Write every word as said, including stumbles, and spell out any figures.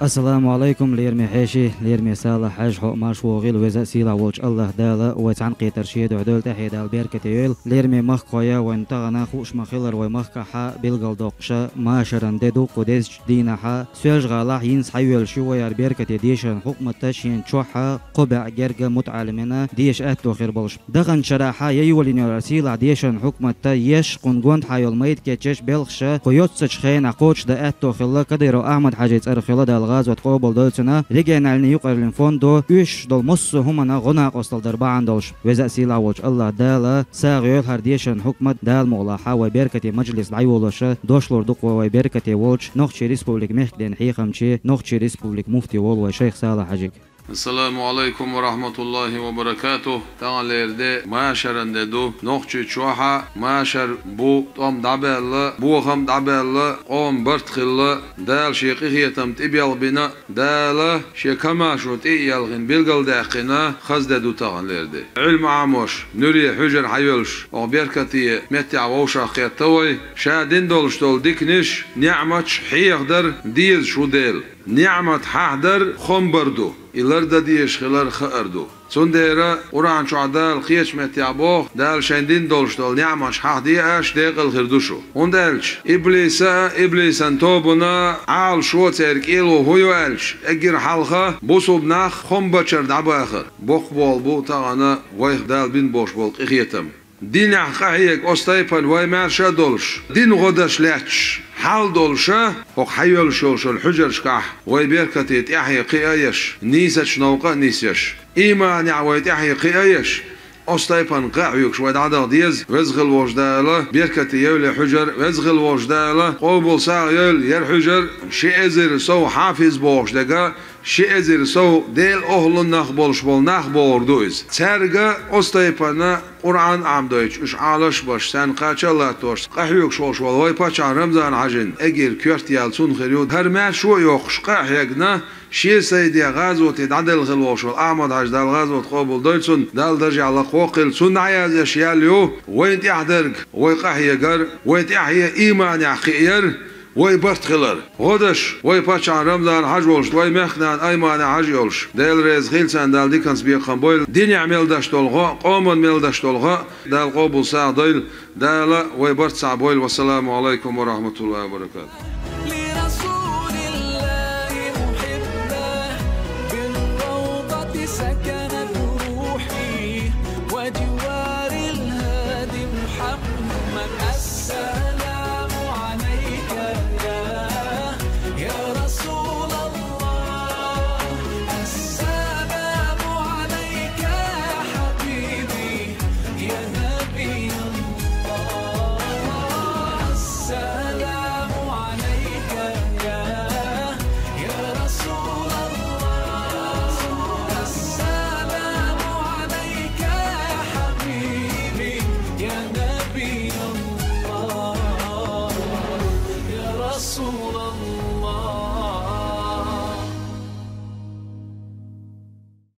Ассаламу Ӏалайкум, лераме хьеший, лераме Салахь-Хьаьжа, хьо а марша вогӀийла, Веза а, Сийлахь волчу АллахӀ Дала вай цхьаьнакхетарш шедар дойла, тӀаьхье Дала беркате йойла. Лераме махкахой, вайна тахана хууш ма-хиллара, вай махкахь билгалдоккхуш машаран де ду. Кху дезачу дийнахь Соьлжа-ГӀалахь йина схьайоьллуш ю вай хӀара беркате дешаран хьукмат, шена чохь кхо бӀе гергга мутаӀалимна деша аьтто хир болуш. Даханчу шарахь я йолийна йолу сийлахь дешаран хьукмат еш, кхунна гонаха йолу майда кечъеш, белхаш кху йоццачу хенахь кхочушдан аьтто хилла, Кадыров Ахьмад-Хьаьжин цӀарах хилла, Дала гӀазот къобалдойла цуьнан, региональни юкъараллин фондо оьшуш долу массо а хӀуманах гӀо-накъосталла дар бахьана долуш. Веза а, Сийлахь волчу АллахӀ Дала сагӀа йойла хӀара дешаран хьукмат, Дала мукъалахь вай беркате мажлис дӀайолош дош лур ду-кх вай беркате волчу Нохчийн Республикин мехкан дин хьехамче, Нохчийн Республикин муфти волу вай шайх Салахь-Хьаьжига. Ассаламу Ӏалайкум ва рахьматуллахӀи ва баракатухӀ. Таханлера де машаран де ду. Нохчийчохь а машар бу, тӀом дӀабаьлла, бохам дӀабаьлла, къоман барт хилла, Дала Шен къинхетам тӀебелхбина, Дала Шен комаьршо тӀе а елхина, билгалдаьккхина хаза де ду таханлера де. Ӏилма Ӏамош, нуьре хьуьжар хьайоьллуш, оха беркате меттехь вовшахкхетта вай. Ша дина долуш долу диканаш, неӀматаш хьехадар дезаш ву дела. НеӀмат хьахадар хомбар ду, и лардан дезаш хилар хаар ду. Цундела Къуръан чохь Дала кхечу меттехь боху: «Дала шайн дина долуш долу неӀматаш хьахаде аша, декъала хир ду шу». ХӀунда аьлча иблиса а, иблисан тобана а, Ӏалашо а, церан кӀело хӀун ю аьлча, эггара хьалха бусулба нах хомбачара дӀабахар. Боккха болу бу тахана вайх Дала бина болуш болу къинхетам. Динехь къахьега оцу тайпана вай маьрша а долуш, динан гӀо деш лаьтташ хьал долуш а, хӀокху хьайоьллуш йолчу хьуьжаршкахь вай беркате тӀаьхье кхиа а еш, нийсачу новкъа а нисъеш, ийманехь вай тӀаьхье кхиа а еш, оцу тайпана къа а хьоьгуш вай дӀадаха деза. Веза хила волчу Дала беркате йойла хӀара хьуьжар, Веза хила волчу Дала къобал сагӀа йойла хӀара хьуьжар, ши эзар сов хьафиз бохуш дерг а, ши эзар сов Делан охӀлун нах болуш болу нах бохург ду иза. Цаьрга оцу тайпана Къуръан Ӏамадойтуш, уьш Ӏалаш а беш, царна кхача а латтош, къахьоьгуш волуш волу вай паччахь Рамзан-Хьаьжин эггара коьрта ял цунна хир ю. ХӀара маьршо а йоккхуш, къа а хьегна, шен сай де гӀазоте дӀаделла хила волуш волу Ахьмад-Хьаьжа, Дала гӀазот къобалдойла цунна, Дала даржехь лакхавоккхийла, цунна дӀаяздеш ял ю вайна тӀехь дерг, вай къахьегар, вай тӀаьхье ийманехь кхиар, вай барт хилар. ГӀо деш, вай паччахь Рамзан-Хьаьжа волуш, вай мехкан нана Аймана-Хьаьжа йолуш, Дела реза хила царна, Дала диканца бекхам бойла. Динехь мел деш долу гӀо а, къоман мел деш долу гӀо а Дала къобал сагӀа дойла, Дала вай барт сагӀа бойла. Вассаламу Ӏалайкум ва рахьматуллахӀи ва баракатухӀ.